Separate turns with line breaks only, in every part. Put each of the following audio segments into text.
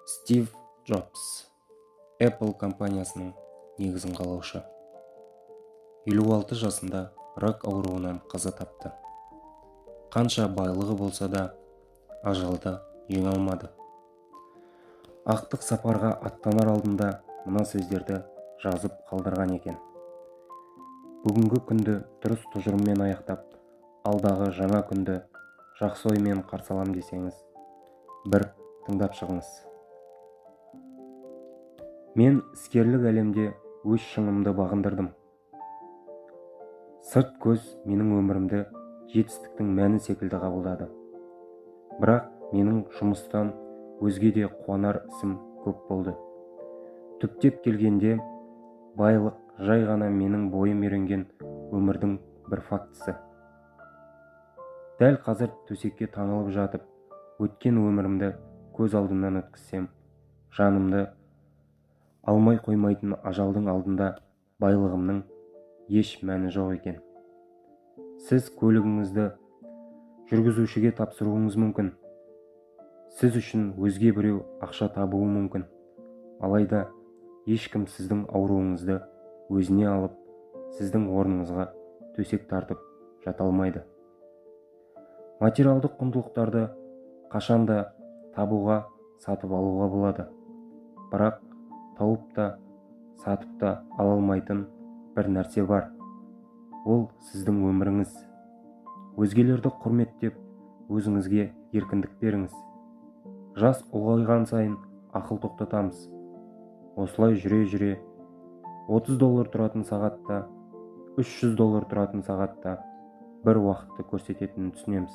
Стив Джобс, Apple компаниясының негізін қалаушы. 56 жасында рак ауруынан қаза тапты. Қанша байлығы болса да, ажалды жеңе алмады. Ақтық сапарға аттанар алдында мына сөздерді жазып қалдырған екен. Бүгінгі күнді дұрыс тұжырыммен аяқтап, алдағы жаңа күнді жақсы оймен қарсы алам десеңіз, бір тыңдап шығыңыз. Мен іскерлік әлемде өз шыңымды бағындырдым. Сырт көз менің өмірімді жетістіктің мәні секілді қабылдады. Бірақ менің жұмыстан өзге де қуанар ісім көп болды. Түптеп келгенде, байлық жай ғана менің бойым үйренген өмірдің бір фактісі. Дәл қазір төсекке таңылып жатып, өткен өмірімді көз алдымнан өткізсем, жанымды алмай қоймайтын ажалдың алдында байлығымның еш мәні жоқ екен. Сіз көлігіңізді жүргізушіге тапсыруыңыз мүмкін. Сіз үшін өзге біреу ақша табуы мүмкін. Алайда ешкім сіздің ауруыңызды өзіне алып, сіздің орныңызға төсек тартып жата алмайды. Материалдық құндылықтарды қашанда табуға, сатып алуға болады. Бірақ тауып та, сатып та ала алмайтын бір нәрсе бар. Ол сіздің өміріңіз. Өзгелерді құрметтеп, өзіңізге еркіндік беріңіз. Жас ұлғайған сайын ақыл тоқтатамыз. Осылай жүре-жүре $30 тұратын сағатта, $300 тұратын сағатта бір уақытты көрсететінін түсінеміз.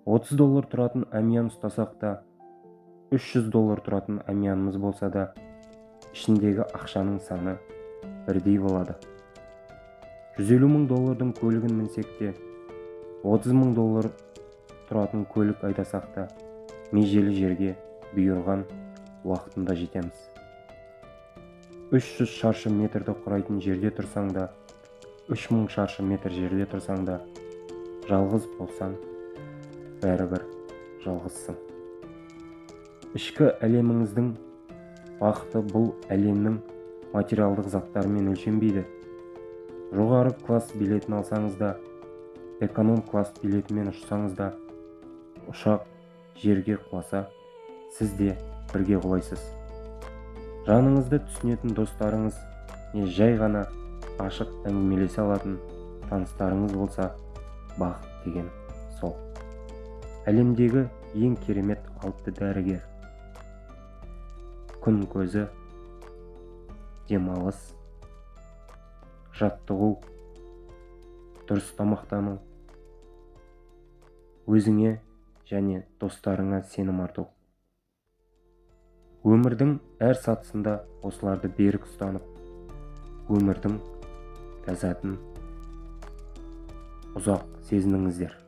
$30 тұратын әмиян ұстасақ та, $300 тұратын әмиянымыз болса да, ішіндегі ақшаның саны бірдей болады. $150 мың көлігін мінсек те, $30 мың тұратын көлік айдасақ та, межелі жерге бұйырған уақытында жетеміз. 300 шаршы метрді құрайтын жерде тұрсаң да, 3000 шаршы метр жерде тұрсаң да, жалғыз болсаң, бәрібір жалғызсың. Ішкі әлеміңіздің бақыты бұл әлемнің материалдық заттарымен өлшенбейді. Жоғары класс билетін алсаңыз да, эконом класс билетімен ұшсаңыз да, ұшақ жерге құласа, сіз де бірге құлайсыз. Жаныңызды түсінетін достарыңыз, не жай ғана ашық әңгімелесе алатын таныстарыңыз болса, бақыт деген сол. Әлемдегі ең керемет алты дәрігер. Күн көзі, демалыс, жаттығу, дұрыс тамақтану, өзіңе және достарыңа сенім арту. Өмірдің әр сатысында осыларды берік ұстанып, өмірдің ләззатын ұзақ сезініңіздер.